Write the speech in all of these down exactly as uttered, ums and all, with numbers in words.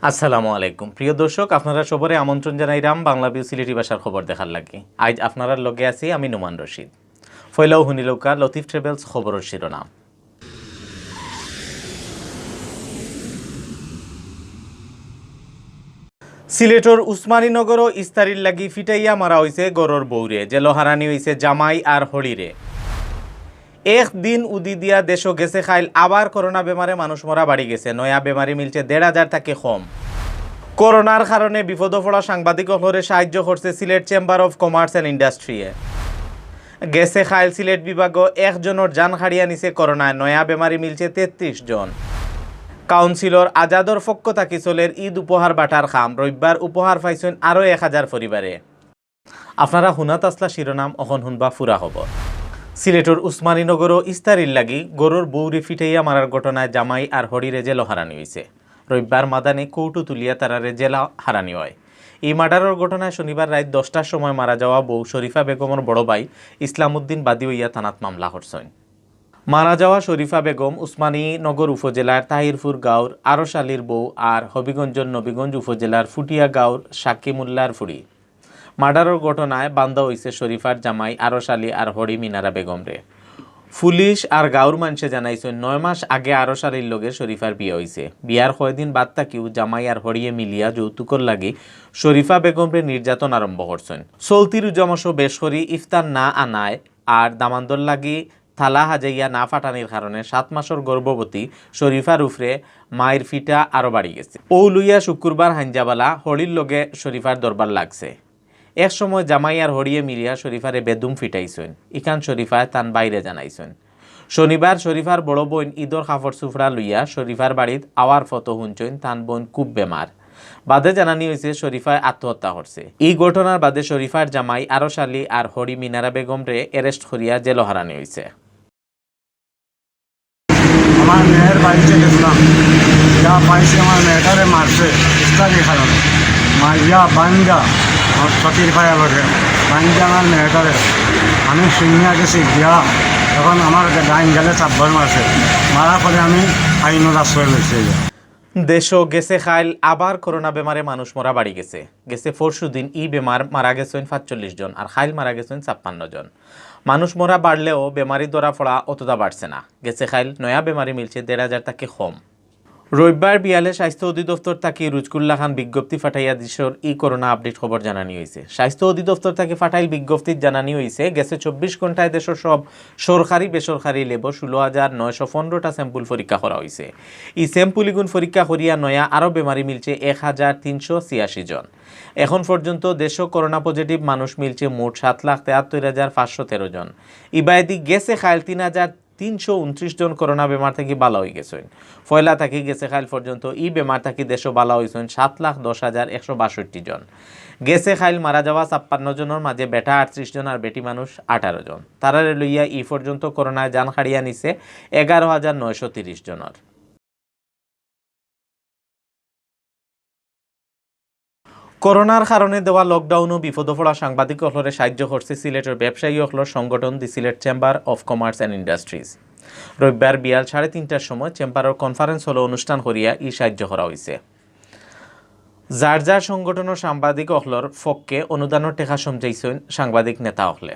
আসসালামু আলাইকুম। প্রিয় দর্শক, আপনারা সবরে আমন্ত্রণ জানাইরাম বাংলা ভিউ সিলেটি ভাষার খবর দেখার লাগি। আইজ আপনারার লগে আছি আমি নোমান রশিদ। ফয়লাউ হুনিলউক্কা লতিফ ট্রাভেলস খবরর শিরোনাম। সিলেটর উসমানীনগরো ইস্তারির লাগি ফিটাইয়া মারা অইছে গরর বউরে, জেলো হারানি অইছে জামাই আর হড়িরে। এক দিন উদি দিয়া দেশো গেছে খাইল আবার করোনা বেমারে মানুষ মরা বাড়ি গেছে। নয়া বেমারি মিলছে দেড় হাজার থাকি কম। করোনার কারণে বিপদো পড়া সাংবাদিক অকলরে সাহায্য করছে Sylhet chamber of commerce and ইন্ডাস্ট্রিয়ে। গেছে খাইল সিলেট বিভাগো একজনর জান কাড়িয়া নিছে করোনায়, নয়া বেমারি মিলছে তেত্রিশ জন। কাউন্সিলর আজাদর পক্ষ থাকি চলের ঈদ উপহার বাটার কাম, রবিবার উপহার পাইছইন আরো এক হাজার পরিবারে। আপনারা হুনাত আছলা শিরোনাম, অখন হুনবা পুরা খবর। সিলেটর উসমানীনগরো ইস্তারির লাগি গরর বউরে ফিটাইয়া মারার ঘটনায় জামাই আর হড়িরে জেলো হারানি অইছে। রবিবার মাদানে কোর্টো তুলিয়া তারারে জেলো হারানি অয়। ই মার্ডারর ঘটনায় শনিবার রাইত দশটার সময় মারা যাওয়া বউ শরীফা বেগমর বড় ভাই ইসলামউদ্দিন বাদী অইয়া থানাত মামলা করছইন। মারা যাওয়া শরীফা বেগম উসমানীনগর উপজেলার তাহিরপুর গাঁওর আরশ আলীর বউ আর হবিগঞ্জর নবীগঞ্জ উপজেলার ফুটিয়া গাঁওর সাকিমুল্লার ফুড়ি। মার্ডারর ঘটনায় বান্দা অইছে শরীফার জামাই আরশ আলী আর হড়ি মিনারা বেগমরে। পুলিশ আর গাঁওর মানষে জানাইছইন, নয় মাস আগে আরশ আলীর লগে শরীফার বিয়া অইছে। বিয়ার কয়দিন বাদ থাকিউ জামাই আর হড়িয়ে মিলিয়া যৌতুকর লাগি শরীফা বেগমরে নির্যাতন আরম্ভ করছইন। চলতি রোজা মাসো বেশ করি ইফতার না আনায় আর দামান্দর লাগি থালা হাজাইয়া না ফাটানির কারণে সাত মাসর গর্ভবতী শরীফার উপরে মাইর ফিটা আরো বাড়ি গেছে। অউ লইয়া শুক্রবার হাইঞ্জাবালা হড়ির লগে শরীফার দরবার লাগছে। এক সময় জামাই আর হড়িয়ে মিলিয়া শরীফারে বেদুম ফিটাইছইন। ইখান শরীফায় তান ভাইরে জানাইছইন। শনিবার শরীফার বড় বইন ঈদর কাপড় চুপড়া লইয়া শরীফার বাড়িত আওয়ার পথো হুনছইন তান বইন খুব বেমার। বাদে জানানি অইছে শরীফায় আত্মহত্যা করছে। ই ঘটনার বাদে শরীফার জামাই আরশ আলী আর হড়ি মিনারা বেগমরে অ্যারেস্ট করিয়া জেলো হারানি অইছে। আমার মেয়ের বাড়িতে গেছিলাম, যা পাইছি আমার মেয়েটারে মারছে ইফতারির কারণে। মারিয়া বাঙ্গা আমার ছটির পায়া বটে, বাঙ্গা আমার মেয়েটারে। আমি শুনিয়া গেছি গিয়া, এখন আমার ডাইন গালে চাব্বার মারছে, মারার পরে আমি আইনর আশ্রয় লইছি। দেশো গেছে খাইল আবার করোনা বেমারে মানুষ মরা বাড়ি গেছে। গেছে পরশু দিন ই বেমার মারা গেছইন পাঁচচল্লিশ জন, আর খাইল মারা গেছইন ছাপ্পান্ন জন। মানুষ মরা বাড়লেও বেমারি ধরা পড়া অতটা বাড়ছে না। গেছে খাইল নয়া বেমারি মিলছে দেড় হাজার থাকি কম। রবিবার বিয়ালে স্বাস্থ্য অধিদপ্তর থাকি রুজকুল্লা খান বিজ্ঞপ্তি ফাটাইয়া দেশর ই করোনা আপডেট খবর জানানি অইছে। স্বাস্থ্য অধিদপ্তর থাকি ফাটাইল বিজ্ঞপ্তিত জানানি অইছে, গেছে চব্বিশ ঘন্টায় দেশর সব সরকারি বেসরকারি লেবো ষোলো হাজার নয়শো পনেরোটা স্যাম্পল পরীক্ষা করা অইছে। ই স্যাম্পল ইগুন পরীক্ষা করিয়া নয়া আরো বেমারি মিলছে এক হাজার তিনশো ছিয়াশি জন। এখন পর্যন্ত দেশো করোনা পজিটিভ মানুষ মিলছে মোট সাত লাখ তেয়াত্তর হাজার পাঁচশো তেরো জন। ইবায়দি গেছে খাইল তিন হাজার তিনশো ঊনত্রিশ জন করোনা বেমার থাকি বালা অই গেছইন। পয়লা থাকি গেছে খাইল পর্যন্ত ই বেমার থাকি দেশো বালা অইছইন সাত লাখ দশ হাজার একশো বাষট্টি জন। গেছে খাইল মারা যাওয়া ছাপ্পান্ন জনর মাঝে বেটা আটত্রিশ জন আর বেটি মানুষ আঠারো জন। তারারে লইয়া ই পর্যন্ত করোনায় জান কাড়িয়া নিছে এগারো হাজার নয়শো তিরিশ জনর। করোনার কারণে দেওয়া লকডাউনও বিপদো পড়া সাংবাদিক অকলরে সাহায্য করছে সিলেটর ব্যবসায়ী অকলর সংগঠন the Sylhet chamber of commerce and industries. রবিবার বিয়াল সাড়ে তিনটার সময় চেম্বারর কনফারেন্স হলো অনুষ্ঠান করিয়া ই সাহায্য করা অইছে। যার যার সংগঠনর সাংবাদিক অকলর পক্ষে অনুদানর টেকা সমঝাইছইন সাংবাদিক নেতা অকলে।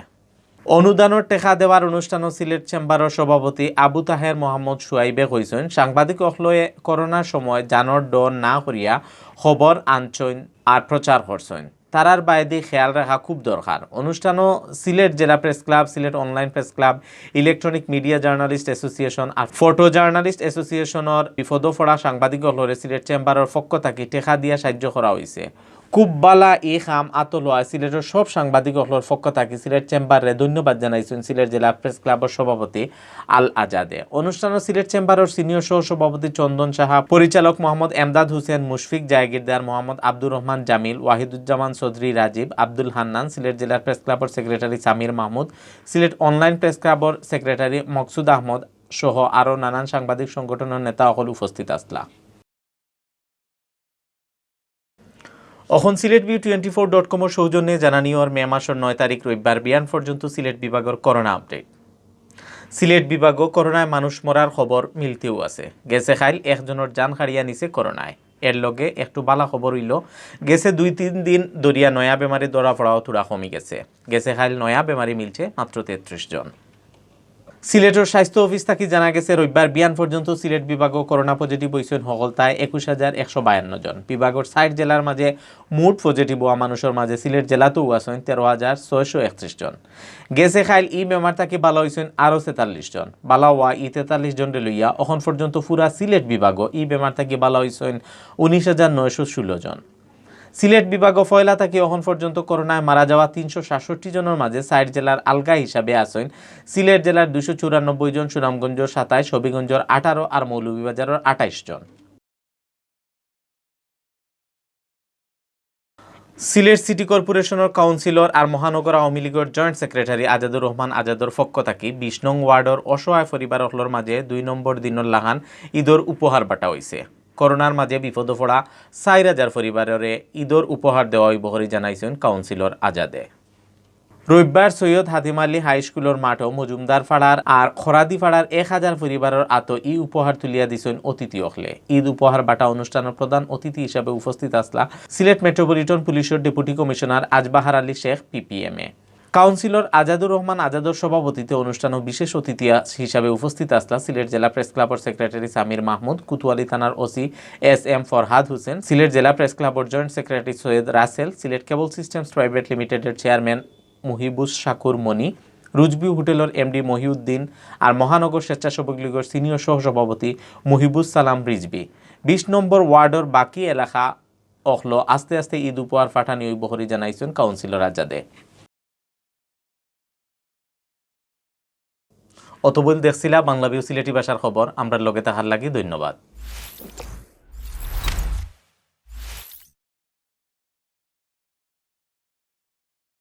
অনুদানর টেকা দেওয়ার অনুষ্ঠানো সিলেট চেম্বারর সভাপতি আবু তাহের মোহাম্মদ সুয়াইবে কইছইন, সাংবাদিক অকলয়ে করোনার সময় জানর ডর না করিয়া খবর আনছইন আর প্রচার করছইন। তারার বায়দি খেয়াল রাখা খুব দরকার। অনুষ্ঠানো সিলেট জেলা press club, Sylhet online press club, electronic media journalist association আর ফটো জার্নালিস্ট অ্যাসোসিয়েশনর বিপদো পড়া সাংবাদিক অকলরে সিলেট চেম্বারর পক্ষ থাকি টেকা দিয়া সাহায্য করা অইছে। খুব বালা ই কাম আতো লওয়া সিলেটর সব সাংবাদিক অকলর পক্ষ থাকি সিলেট চেম্বাররে ধন্যবাদ জানাইছইন সিলেট জেলা প্রেস ক্লাবর সভাপতি আল আজাদে। অনুষ্ঠানো সিলেট চেম্বারর সিনিয়র সহ সভাপতি চন্দন সাহা, পরিচালক মোহাম্মদ এমদাদ হোসেন, মুশফিক জায়গিরদার, মোহাম্মদ আব্দুর রহমান জামিল, ওয়াহিদুজ্জামান চৌধুরী রাজীব, আব্দুল হান্নান, সিলেট জেলার প্রেস ক্লাবর সেক্রেটারি সামির মাহমুদ, সিলেট অনলাইন প্রেস ক্লাবর সেক্রেটারি মকসুদ আহমদ সহ আরো নানান সাংবাদিক সংগঠনর নেতা অকল উপস্থিত আছলা। অখন Sylhet view twenty four dot কমর সৌজন্যে জানানি অর মে মাসর নয় তারিখ রবিবার বিয়ান পর্যন্ত সিলেট বিভাগর করোনা আপডেট। সিলেট বিভাগো করোনায় মানুষ মরার খবর মিলতেউ আছে। গেছে খাইল একজনর জান কাড়িয়া নিছে করোনায়। এর লগে একটু বালা খবর অইলো, গেছে দুই তিন দিন ধরিয়া নয়া বেমারি ধরা পড়াও থুড়া কমি গেছে। গেছে কাইল নয়া বেমারি মিলছে মাত্র তেত্রিশ জন। সিলেটর স্বাস্থ্য অফিস থাকি জানা গেছে, রবিবার বিয়ান পর্যন্ত সিলেট বিভাগো করোনা পজিটিভ অইছইন হকলতায় একুশ হাজার একশো বায়ান্ন জন। বিভাগর ষাইট জেলার মাঝে মোট পজিটিভ অওয়া মানুষর মাঝে সিলেট জেলাতও আছইন তেরো হাজার ছয়শো একত্রিশ জন। গেছে কাইল ই বেমার থাকি বালা অইছইন আরও তেতাল্লিশ জন। বালা অওয়া ই তেতাল্লিশ জনরে লইয়া অখন পর্যন্ত পুরা সিলেট বিভাগো ই বেমার থাকি বালা অইছইন উনিশ হাজার নয়শো ষোলো জন। সিলেট বিভাগো পয়লা থাকি অখন পর্যন্ত করোনায় মারা যাওয়া তিনশো সাতষট্টি জনর মাঝে ষাইট জেলার আলগা হিসাবে আছইন সিলেট জেলার দুইশো চুরানব্বই জন, সুনামগঞ্জর সাতাইশ, হবিগঞ্জর আঠারো আর মৌলভীবাজারর আঠাইশ জন। সিলেট সিটি কর্পোরেশনর কাউন্সিলর আর মহানগর আওয়ামী লীগর জয়েন্ট সেক্রেটারি আজাদুর রহমান আজাদর পক্ষ থাকি বিশ নং ওয়ার্ডর অসহায় পরিবার অকলর মাঝে দুই নম্বর দিনর লাখান ঈদর উপহার বাটা অইছে। করোনার মাঝে বিপদো পড়া চাইর হাজার পরিবাররে ঈদর উপহার দেওয়া অইবো করি জানাইছইন কাউন্সিলর আজাদে। রবিবার সৈয়দ হাতিম আলী হাই স্কুলর মাঠো মজুমদার পাড়ার আর খরাদি পাড়ার এক হাজার পরিবারর আতো ই উপহার তুলিয়া দিছইন অতিথি অকলে। ঈদ উপহার বাটা অনুষ্ঠানর প্রধান অতিথি হিসাবে উপস্থিত আছলা সিলেট মেট্রোপলিটন পুলিশর ডেপুটি কমিশনার আজবাহার আলী শেখ, পিপিএমএ। কাউন্সিলর আজাদুর রহমান আজাদর সভাপতিত্বে অনুষ্ঠানো বিশেষ অতিথি আ-, হিসাবে উপস্থিত আছলা সিলেট জেলা প্রেস ক্লাবর সেক্রেটারি সামির মাহমুদ, কোতোয়ালি থানার ওসি এস এম ফরহাদ হোসেন, সিলেট জেলা প্রেস ক্লাবর জয়েন্ট সেক্রেটারি সৈয়দ রাসেল, সিলেট কেবল সিস্টেমস প্রাইভেট লিমিটেডর চেয়ারম্যান মুহিবুস শাকুর মনি, রুজবি হোটেলর এমডি মহিউদ্দিন আর মহানগর স্বেচ্ছাসেবক লীগর সিনিয়র সহসভাপতি মুহিবুস সালাম রিজবি। বিশ নম্বর ওয়ার্ডর বাকি এলাকা অকলো আস্তে আস্তে ঈদ উপহার পাঠানি অইবো করি জানাইছইন কাউন্সিলর আজাদে। অতবইল দেখছিলা বাংলা ভিউ সিলেটি ভাষার খবর। আমরার লগে থাকার লাগি ধন্যবাদ।